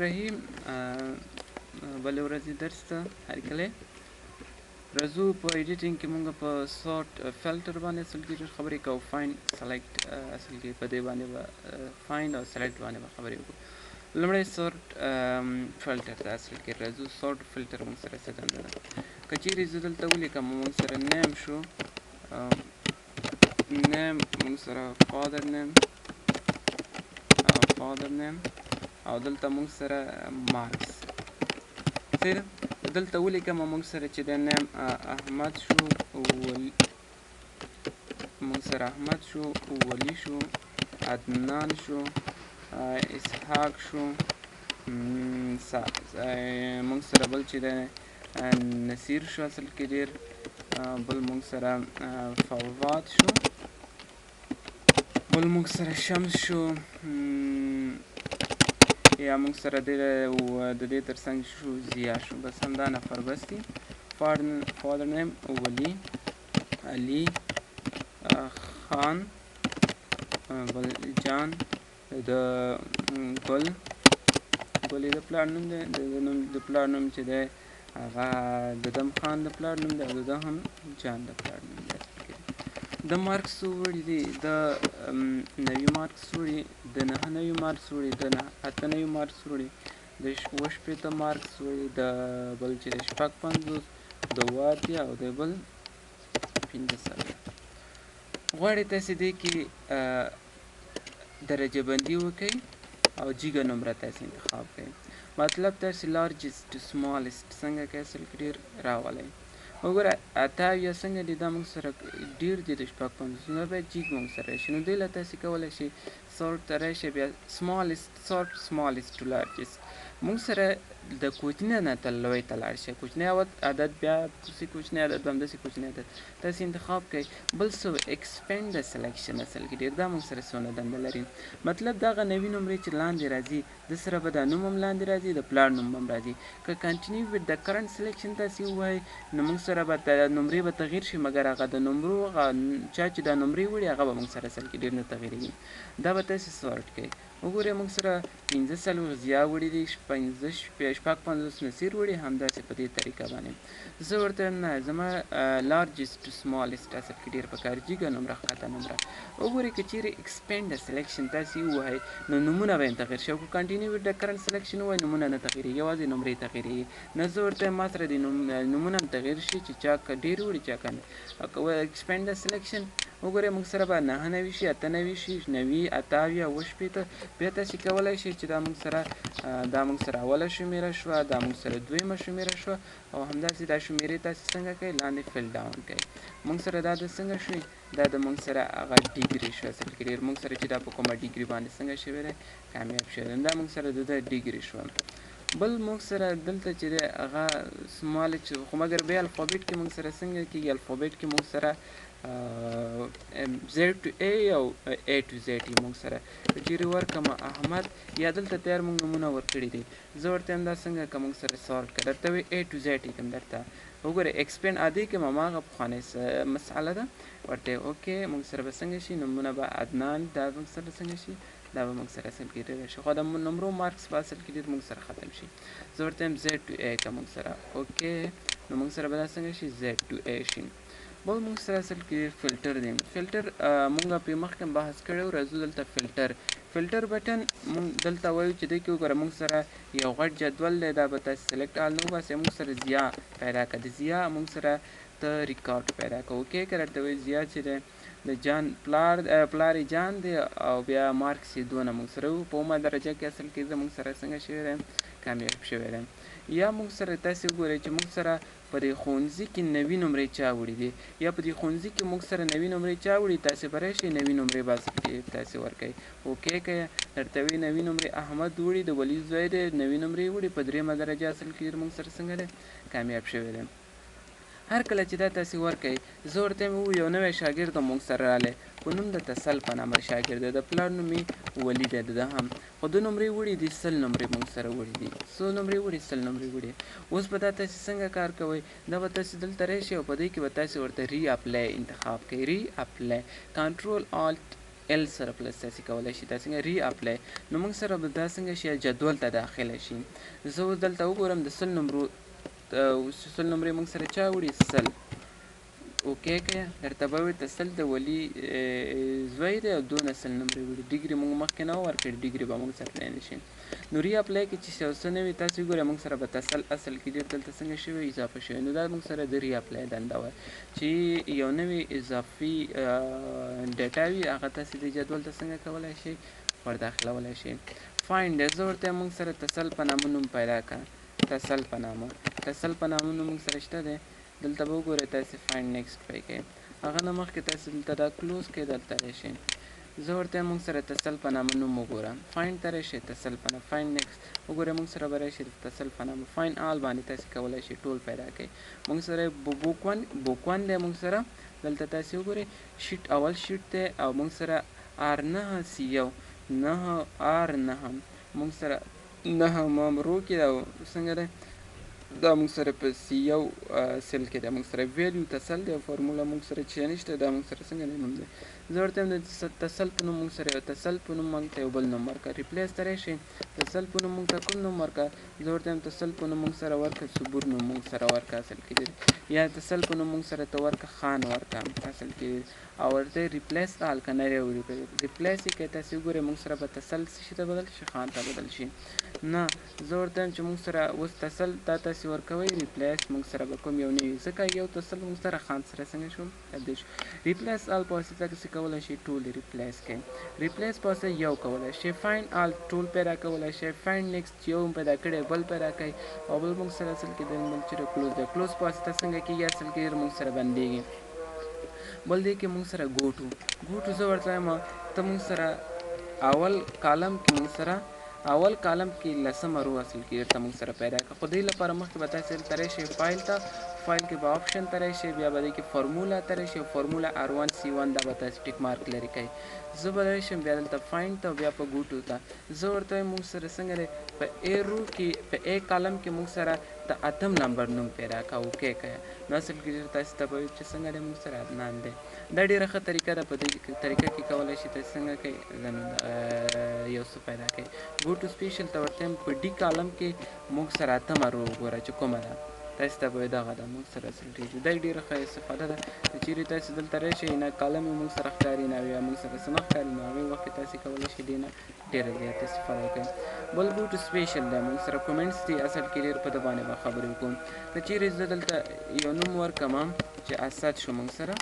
رحیم بله ورځې درس ته هرکلی راځو. په editing کې مونږ په sort filter باندې اصل کې ډېر خبرې کوو. Find، select، اصل کې په دې باندې به find او select باندې به خبرې وکړو. لومړی sort filter ته اصل کې راځو. Sort filter مونږ سره څه دنده ده؟ که چیرې زه دلته ولیکم مونږ سره name شو، name مونږ سره father name او father name او دلته مونږ سره marks، صحیح ده؟ دلته ولیکم مونږ سره چې د name احمد شو، مونږ سره احمد شو، ولی شو، عدنان شو، اسحاق شو، مونږ سره بل چې د نصیر شو اصل کې ډېر، بل مونږ سره فواد شو، بل مونږ سره شمس شو، یا مونږ سره د دې ترڅنګ شو ضیا شو. بس همدا نفر بس دي. Father name ولی، علی، خان، بل جان، د ګل، ګل یې د پلار نوم دی. د نوم د پلار نوم چې دی هغه د دم خان د پلار نوم دی او د ده هم جان د پلار نوم دی. د marks وړي دي، د 90 marks وړي، د 99 marks وړي، د 98 marks وړي، د 67 marks وړي، د بل چې د 56، د 87 او د بل 45. غواړئ تاسې دې کې درجه بندي وکئ او جیګه نمره تاسې انتخاب کړئ. مطلب تاسې largest to smallest څنګه کوئ اصل کې ډېر راولئ. وګوره 78 څنګه دي، دا موږ سره ډېر دي د 56، نو باید جیګ موږ سره راشي. نو دې له تاسې کولی شئ sort ته راشئ، بیا smallest، sort smallest to largest. موږ سره د کوچني نه تر لوی ته لاړ شئ. کوچنی عدد، بیا پسې کوچنی عدد، بیا همداسې کوچنی عدد تاسې انتخاب کړئ. بل څه expand the selection اصل کې ډېر، دا موږ سره څونه دنده لري؟ مطلب دغه 90 نمرې چې لاندې راځي د سره به دا نوم هم لاندې راځي، د پلار نوم هم راځي. که continue with the current selection تاسې ووایئ نو موږ سره به نمرې به تغییر شي، مګر هغه د نمرو هغه چا چې دا نمرې وړي هغه به موږ سره اصل کې ډېر نه تغییرېږي. دا به تاسې sort کړئ. وګورئ موږ سره 45 ضیا وړي دي، 56 نصیر وړي، همداسې په دې طریقه باندې. زه ورته وایم نه، زما largest to smallest اصل کې ډېر پکار، جیګه نمره ښکته نمره. وګورئ که چیرې expand the selection تاسې ووهئ نو نومونه به یې تغییر شي، او که continue with the current selection ووایئ نومونه نه تغییرېږي، یوازې نمرې تغییرېږي. نه زه ورته وایم ما سره د نومونه هم تغییر شي چې چا ډېر وړي چا کم. Expand the selection وګورئ موږ سره به 99 شي، 98 شي، 90، 78، 67. بیا تاسې کولی شئ چې دا موږ سره اوله شمېره شوه، دا موږ سره دویمه شمېره شوه، او همداسې دا شمېرې تاسې څنګه کوئ لاندې fill down کوئ. موږ سره دا د څنګه شوې، دا د موږ سره هغه degree شوه اصل کې ډېر. موږ سره چې دا په کومه degree باندې څنګه شوی دی کامیاب شوی دی، دا موږ سره د ده degree شوه. بل موږ سره دلته چې دی هغه small چې خو مګر بیا alphabet کې موږ سره څنګه کېږي؟ Alphabet کې موږ سره Z to A او A to Z یې موږ سره که چیرې ورکړم احمد، یا دلته تیار موږ نومونه ورکړي دي. زه ورته وایم دا څنګه که موږ سره sort کړه، درته وایي A to Z یې کوم. درته وګورئ expand عادي کوم، هماغه پخوانۍ مسئله ده. ورته okay موږ سره به څنګه شي نومونه به عدنان، دا موږ سره څنګه شي، دا به موږ سره اصل کې ډېر شي، خو د نمرو marks به اصل کې ډېر موږ سره ختم شي. زه ورته وایم Z to A که موږ سره okay، نو موږ سره به دا څنګه شي Z to A شي. بل موږ سره اصل کې فلټر دی. فلټر موږ په مخکې بحث کړی و. راځو دلته filter، filter button موږ دلته وایو چې دې کې وګوره موږ سره یو غټ جدول دی، دا به تاسې select all نه وباسئ. موږ سره ضیا پیدا کړه، د ضیا موږ سره ته ریکارډ پیدا کړه. Okay که درته وایي ضیا چې دی د جان پلار، پلار یې جان دی او بیا marks یې دونه موږ سره په اومه درجه کې اصل کې زموږ سره څنګه شوی دی کامیاب شوی دی. یا موږ سره تاسې وګورئ چې موږ سره په دې ښوونځي کې 90 نمرې چا وړي دي، یا په دې ښوونځي کې موږ سره 90 نمرې چا وړي، تاسې به راشئ 90 نمرې به اصل کې تاسې ورکوئ. Okay که درته وایي 90 نمرې احمد وړي، د ولي زوی دی، 90 نمرې وړي، په درېیمه درجه اصل کې موږ سره څنګه دی کامیاب شوی دی. هر کله چې دا تاسې ورکوئ، زه ورته وایم یو نوی شاګرد موږ سره راغلی په نوم د تسل په نامه شاګرد دی، د پلار نوم یې ولي دی، د ده هم خو ده نمرې وړي دي 100 نمرې موږ سره وړي دي. څو نمرې وړي؟ 100 نمرې وړي. اوس به دا تاسې څنګه کار کوئ؟ دا به تاسې دلته راشئ او په دې کې به تاسې ورته reapply انتخاب کړئ. Reapply control alt ال سره پلس تاسې کولی شئ دا څنګه ری اپلای، نو موږ سره به دا څنګه شي جدول ته داخله شي. زه اوس دلته وګورم د 100 نمرو، 100 نمرې موږ سره چا وړي؟ 100. okay که درته به وي تسل د ولي زوی دی او دونه 100 نمرې وړي. degree موږ مخکې نه ورکړې، degree به موږ سره نه شي. نو re-apply کې چې څه نه وي تاسې وګورئ موږ سره به تسل اصل کې ډېر دلته څنګه شوی اضافه شوی. نو دا موږ سره د re-apply دنده وه چې یو نوی اضافي data وي هغه تاسې د جدول ته څنګه کولی شئ ورداخلولی شئ. find زه ورته موږ سره تسل په نامه نوم پیدا کړه، تسل په نامه، تسل په نامه نوم موږ سره شته دی. دلته به وګورئ تاسې find next پرې کوئ، هغه نه مخکې تاسې دلته دا close کړئ، دلته راشئ. زه ورته موږ سره تسل په نامه نوم وګوره، find ته راشئ، تسل په نامه find next وګورئ موږ سره به راشي تسل په نامه. find all باندې تاسې کولی شئ ټول پیدا کړئ. موږ سره book one دی، موږ سره دلته تاسې وګورئ sheet اول sheet دی او موږ سره R 9 C 1 9 R 9 موږ سره 9 row کې ده څنګه دی دا موږ سره په C 1 cell کې ده. موږ سره value تسل دی او formula موږ سره چې نشته دا موږ سره څنګه دی نوم دی. زه ورته وایم د تسل په نوم موږ سره یو تسل په نوم موږ ته یو بل نوم ورکړه، replace ته راشئ، تسل په نوم موږ ته کوم نوم ورکړه؟ زه ورته وایم تسل په نوم موږ سره ورکړه صبور نوم موږ سره ورکړه اصل کې دی، یا تسل په نوم موږ سره ته ورکړه خان ورکړه اصل کې دی، او ورته replace all که نه replace یې کړئ تاسې وګورئ موږ سره به تسل څه شي ته بدل شي؟ خان ته بدل شي. نه زه ورته وایم چې موږ سره اوس تسل دا تاسې ورکوئ replace موږ سره به کوم یو نه وي، ځکه یو تسل موږ سره خان سره څنګه شو تبدیل شو. replace all په واسطه تاسې کولی شئ ټول replace کړئ، replace په واسطه یو کولی شئ، find all ټول پیدا کولی شئ، find next یو پیدا کړی بل پیدا کړئ او بل موږ سره اصل کې د بل چې close دی، close په واسطه څنګه کېږي اصل کې ډېر موږ سره بندېږي. بل دې کې موږ سره go to، go to زه ورته وایم ته موږ سره اول column کې موږ سره اول column کې لسمه row اصل کې درته موږ سره پیدا کړه، خو دې لپاره مخکې به تاسې دلته راشئ فایل ته، فایل کې به option ته راشئ، بیا به دې کې formula ته راشئ، formula R 1 C 1 دا به تاسې tick mark لرې کوئ. زه به راشم بیا دلته find ته او بیا په go to ته. زه ورته وایم موږ سره څنګه دی په A row کې په A column کې موږ سره د اتم نمبر نوم پیدا کړه، okay کړه. نو اصل کې ډېر تاسې ته به وي چې څنګه دی موږ سره عدنان دی. دا ډېره ښه طریقه ده، په دې طریقه کې کولی شئ تاسې څنګه کوئ یو څه پیدا کړئ. go to special ته ورته وایم په D column کې موږ سره اتمه row وګوره چې کومه ده، تاسې ته به دغه ده موږ سره اصل ډېر دا ډېره ښه استفاده ده. که چېرې تاسې دلته راشئ نه column یې موږ سره ښکاري نه بیا موږ سره څه نه ښکاري، نو هغې وخت کې تاسې کولی شئ دې نه ډېره زیاته استفاده وکړئ. بل go to special دی موږ سره comments دي، اصل کې ډېر په ده باندې به خبرې وکړو. که چېرې زه دلته یو نوم ورکړم چې اسد شو موږ سره،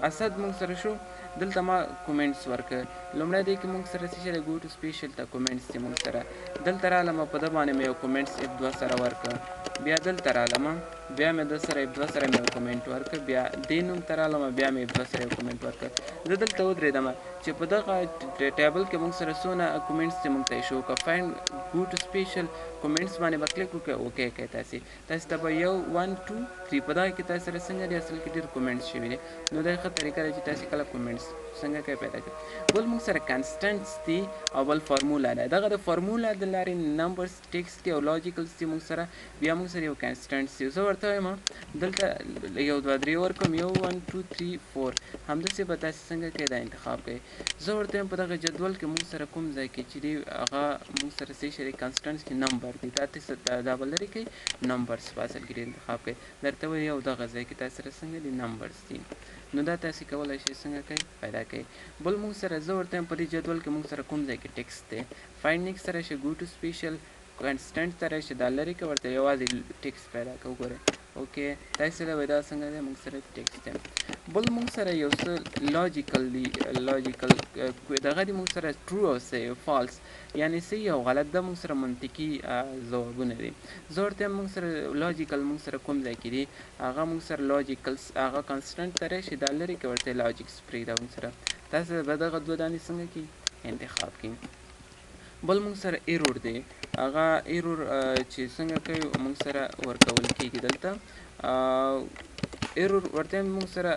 اسد موږ سره شو، دلته ما comments ورکړ. لومړی دی کې موږ سره څه شی دی go to special ته comments دي موږ سره. دلته رالم په ده باندې مې یو comments F 2 سره ورکړ، بیا دلته رالم بیا مې ده سره F 2 سره مې یو comment ورکړ، بیا دې نوم ته رالم بیا مې F 2 سره یو comment ورکړ. زه دلته ودرېدم چې په دغه table کې موږ سره څونه comments دي موږ ته یې شو کړه. find go to special comments باندې به کلیک وکړئ، okay کړئ. تاسې ته به یو 1 2 3 په دغه کې تاسې سره څنګه دي اصل کې ډېر comments شوي دي. نو دا ښه طریقه ده چې تاسې کله comments څنګه کوئ پیدا کړئ. بل موږ سره constants دي او بل formula ده. دغه د formula د لارې numbers text دي او logicals دي موږ سره، بیا موږ سره یو constants دي. زه ورته وایم دلته 1 2 3 ورکوم، 1 1 2 3 4 همداسې به تاسې څنګه کوئ دا انتخاب کوئ. زه ورته وایم په دغه جدول کې موږ سره کوم ځای کې چې دی هغه موږ سره څه شی دی constants کې number دی، دا تاسې دا به لرې کوئ، numbers په اصل کې انتخاب کوئ. درته وایي یو دغه ځای کې تاسې سره څنګه دي numbers دي. نو دا تاسې کولی شئ څنګه کوئ پیدا کوئ. بل موږ سره زه ورته وایم په دې جدول کې موږ سره کوم ځای کې text دی، find next ته راشئ، go to special constant ته راشئ، دا لرې که ورته یوازې text پیدا که وګورئ. okay تاسې سره به دا څنګه دی موږ سره text دی. بل موږ سره یو څه logical دی، logical دغه دی موږ سره true او false یعنی صحیح او غلط، دا موږ سره منطقي ځوابونه دي. زه ورته وایم موږ سره logical موږ سره کوم ځای کې دي هغه موږ سره logical هغه constant ته راشي، دا لرې که ورته logics پرېږده موږ سره. تاسې به دغه دوه دانې څنګه کړي انتخاب کړي. بل موږ سره error دی، هغه error چې څنګه کوي موږ سره ورکول کېږي. دلته error ورته موږ سره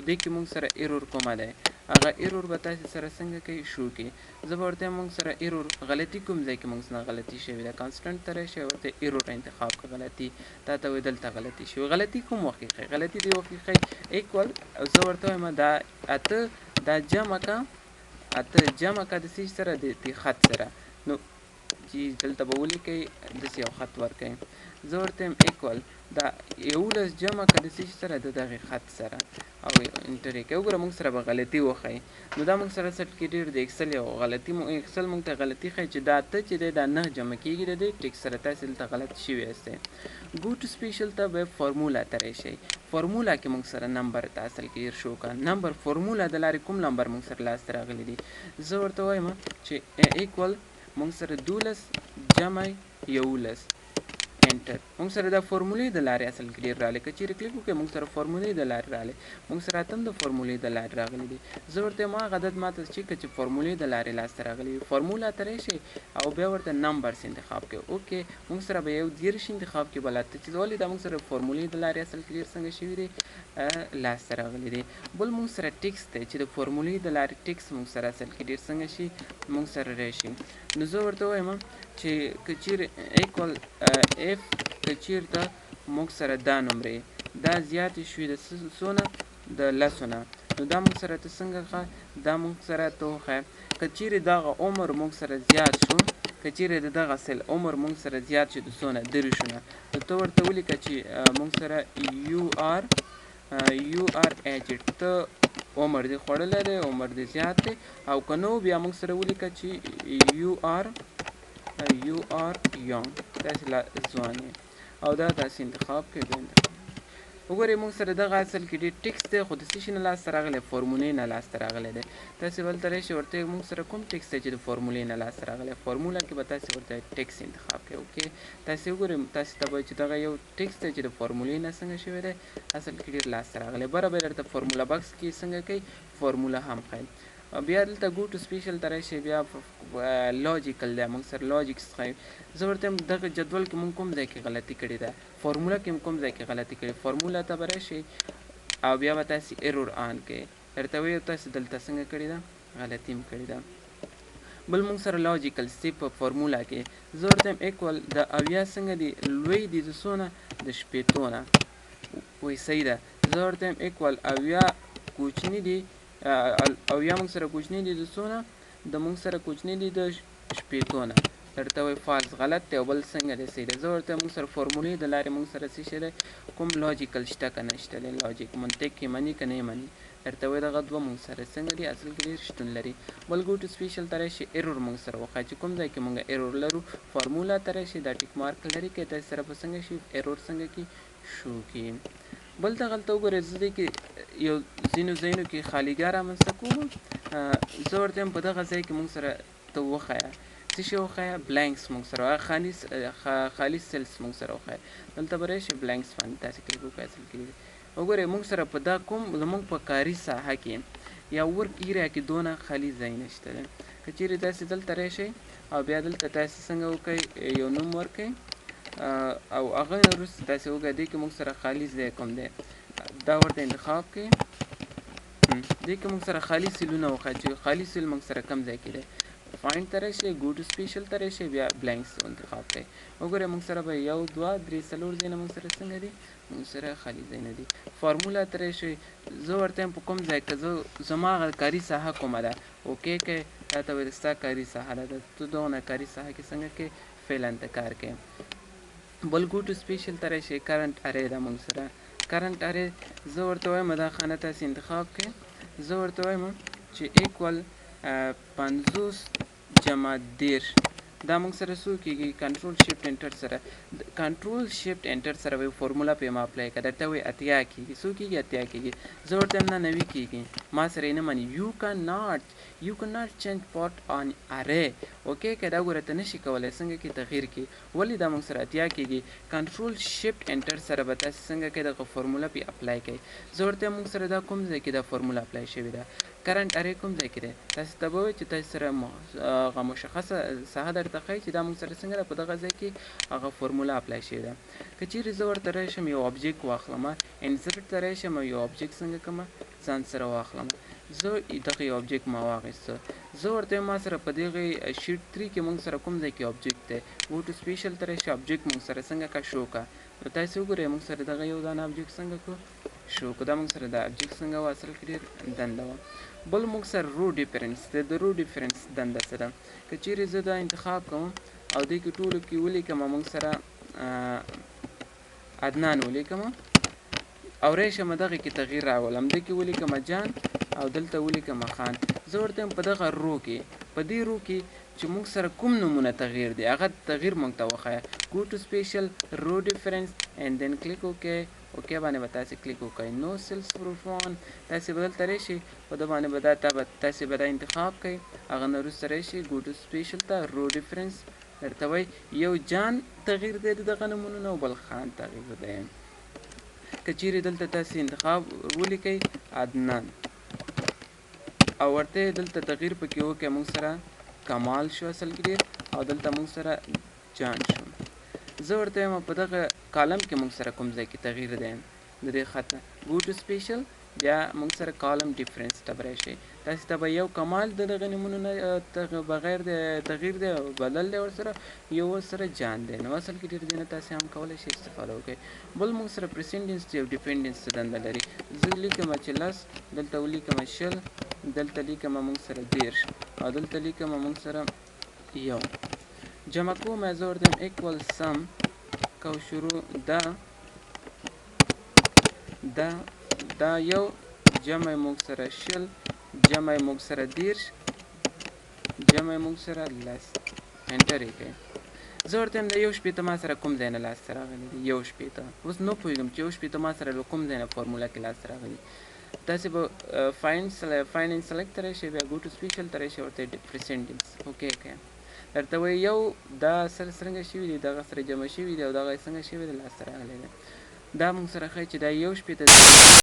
دې کې موږ سره error کومه دی، هغه error به تاسې سره څنګه کوي شو کوي. زه به ورته موږ سره error غلطي کوم ځای کې موږ سره غلطي شوې ده، constant ته راشي ورته error انتخاب کړه. غلطي تا ته وایي دلته غلطي شوې. غلطي کوم وخت کې ښیي؟ غلطي دې وخت کې ښیي equal، زه ورته وایم دا اته دا جمع که، اته جمع که د څه سره، د دې خط سره. نو چې دلته به ولیکئ داسې یو خط ورکوي. زه ورته وایم equal دا 11 جمع که د څه شي سره، د دغې خط سره، او enter یې کوي. وګوره موږ سره به غلطي وښیي. نو دا موږ سره اصل کې ډېر د Excel یو غلطي، Excel موږ ته غلطي ښیي چې دا اته چې دی دا نه جمع کېږي د دې text سره، تاسې دلته غلط شوي یاستئ. go to special ته به formula ته راشئ. formula کې موږ سره number ته اصل کې ډېر شو که number formula د لارې کوم number موږ سره لاسته راغلي دي. زه ورته وایم چې equal موږ سره 12 جمع 11 enter. موږ سره دا فورمولې د لارې اصل کې ډېر راغلی. که چېرې کلیک وکړئ موږ سره فورمولې د لارې راغلی، موږ سره اتم د فورمولې د لارې راغلي دي. زه ورته وایم هغه عدد ماته چې که چې فورمولې د لارې لاسته راغلي وي، formula ته راشئ او بیا ورته numbers انتخاب کړئ. okay موږ سره به 31 انتخاب کړي، بل اته چې ولې دا موږ سره فورمولې د لارې اصل کې ډېر څنګه شوي دي لاسته راغلي دي. بل موږ سره text دی چې د فورمولې د لارې text موږ سره اصل کې ډېر څنګه شي موږ سره راشي. نو زه ورته وایم چې که چېرې equal if که چېرته موږ سره دا نمرې دا زیاتې شوې د څو نه، د لسو نه، نو دا موږ سره ته څنګه ښه، دا موږ سره ته وښیه. که چېرې دغه عمر موږ سره زیات شو، که چېرې د دغه cell عمر موږ سره زیات شو د څو نه، 30 نه، نو ته ورته ولیکه چې موږ سره you are aged، ته عمر دې خوړلی دی، عمر دې زیات دی. او که نو بیا موږ سره ولیکه چې you are young، تاسې لا ځوان یې. او دا تاسې انتخاب کړئ. بیا انتخاب وګورئ موږ سره دغه اصل کې ډېر text دی، خو د څه شي نه لاسته راغلی، فورمولې نه لاسته راغلی دی. تاسې بل ته راشئ ورته موږ سره کوم text دی چې د فورمولې نه لاسته راغلی، formula کې به تاسې ورته text انتخاب کړئ. okay تاسې وګورئ تاسې ته به چې دغه یو text دی چې د فورمولې نه څنګه شوی دی اصل کې ډېر لاسته راغلی. بره به درته formula box کې څنګه کوي formula هم ښایي. بیا دلته go to special ته راشئ، بیا logical دی موږ سره logic ښایي. زه ورته وایم دغه جدول کې موږ کوم ځای کې غلطي کړې ده، formula کې کوم ځای کې غلطي کړې، formula ته به راشئ او بیا به تاسې error on کړئ. درته وایي تاسې دلته څنګه کړې ده، غلطي مو کړې ده. بل موږ سره logical step په formula کې زه ورته وایم equal د 70 څنګه دي لوی دي د څو نه، د 60 نه، وایي صحیح ده. زه ورته وایم equal 70 کوچني دي، 70 موږ سره کوچني دي د څو نه، د موږ سره کوچني دي د 60 نه. درته وایي false غلط دی. او بل څنګه دی صحیح دی. زه ورته موږ سره فورمولې د لارې موږ سره څه شی دی، کوم logical شته که نه شته دی، logic منطق یې مني که نه یې مني. درته وایي دغه دوه موږ سره څنګه دي اصل کې ډېر شتون لري. بل go to special ته راشي error موږ سره وښایي چې کوم ځای کې موږ error لرو، formula ته راشي دا tick mark لري که تاسې سره به څنګه شي error څنګه کي شو کي. بل دغلته وګورئ زه دې کې یو ځینو ځایونو کې خالیګاه رامنځته کوم. زه ورته وایم په دغه ځای کې موږ سره ته وښیه څه شی وښیه، blanks موږ سره وښیه، خالي cells موږ سره وښیه. دلته به راشي blanks باندې تاسې کلیک وکړئ. اصل کې وګورئ موږ سره په دا کوم زموږ په کاري ساحه کې یا work area کې دونه خالي ځای نشته دی. که چېرې تاسې دلته راشئ او بیا دلته تاسې څنګه وکړئ یو نوم ورکړئ او هغه نه وروسته تاسې وګورئ دې کې موږ سره خالي ځای کوم دی، دا ورته انتخاب کړئ. دې کې موږ سره خالي cell ونه وښایي چې خالي cell موږ سره کوم ځای کې دی. find ته راشئ، go to special ته راشئ، بیا blanks انتخاب کړئ. وګورئ موږ سره به 1 2 3 4 ځایونه موږ سره څنګه دي، موږ سره خالي ځایونه دي. formula ته راشئ، زه ورته وایم په کوم ځای که زه زما هغه کاري ساحه کومه ده، okay کړئ، راته وایي ستا کاري ساحه ده، ته دغه کاري ساحه کې څنګه کې فعلا ته کار کوې. بل go to special ته راشئ، current array ده موږ سره. current array زه ورته وایم دا خانه تاسې انتخاب کړئ. زه ورته وایم چې equal 50 جمع 30، دا موږ سره څو کېږي، control shift enter سره، control shift enter سره به formula پې ما apply کړه، درته وایي 80 کېږي. څو کېږي؟ 80 کېږي. زه ورته وایم نه 90 کېږي، ما سره یې نه مني. you can not change part on array. okay که دا ګوره ته نشي کولی څنګه کې تغییر کړي، ولې دا موږ سره 80 کېږي. control shift enter سره به تاسې څنګه کې دغه formula پې apply کړئ. زه ورته وایم موږ سره دا کوم ځای کې دا formula apply شوې ده، current array کوم ځای کې دی، تاسې ته به وایي چې تاسې سره هغه مشخصه ساحه درته درته ښیي چې دا موږ سره څنګه ده په دغه ځای کې هغه فورموله apply شوې ده. که چیرې زه ورته راشم یو object واخلم، insert ته راشم او یو object څنګه کړم ځان سره واخلم، زه دغه یو object ما واخیسته، زه ورته وایم ما سره په دغه sheet 3 کې موږ سره کوم ځای کې object دی، go to special ته راشي، object موږ سره څنګه که شو که، نو تاسې وګورئ موږ سره دغه یو دانه object څنګه کو شو که، دا موږ سره دا object څنګه وه، اصل کې ډېر دنده وه. بل موږ سره row difference دی، د row difference دنده څه ده؟ که چیرې زه دا انتخاب کوم او دې کې ټولو کې ولیکم موږ سره عدنان ولیکم او راشم دغه کې تغییر راولم، دې کې ولیکم جان او دلته ولیکم خان، زه ورته وایم په دغه row کې، په دې row کې چې موږ سره کوم نمونه تغییر دی هغه تغییر موږ ته وښیه. Go to special row difference and then click OK. OK باندې به تاسې کلیک وکړئ. No cells found، تاسې به دلته راشئ په ده باندې به دا تاسې به دا انتخاب کړئ، هغه نه وروسته راشئ go to special ته row difference درته وایي یو جان تغییر دی د دغه نمونو نه او بل خان تغییر دی. که چیرې دلته تاسې انتخاب ولیکئ عدنان او ورته دلته تغییر پکې وکړئ، موږ سره کمال شو اصل کې ډېر، او دلته موږ سره جان شو. زه ورته وایم په دغه column کې موږ سره کوم ځای کې تغییر دی د دې خط نه، go to special بیا موږ سره column difference ته به راشئ، تاسې ته به یو کمال د دغه نمونو نه بغیر د تغییر دی او بدل دی ورسره، یو ورسره جان دی. نو اصل کې ډېر ځای نه تاسې هم کولی شئ استفاده وکړئ. بل موږ سره precedence دی او dependence څه دنده لري. زه لیکم چې 10، دلته ولیکم 20، دلته لیکم موږ سره 30 او دلته لیکم موږ سره 1. جمع کوم، زه ورته وایم equal sum کو شروع دا دا دا یو جمع موږ سره 20 جمع موږ سره 30 جمع موږ سره 10، enter یې کړئ. زه ورته وایم دا 61 ما سره کوم ځای نه لاسته راغلي دي، 61. اوس نه پوهېږم چې 61 ما سره له کوم ځای نه فارموله کې لاسته راغلي. تاسې به find and select ته راشئ، بیا go to special ته راشئ، ورته precedence OK کړئ. درته وایي یو دا سره څرنګه شوي دي، دغه سره جمع شوي دي او دغه څنګه شوي دي لاسته راغلي دي. دا موږ سره ښیي چې دا 61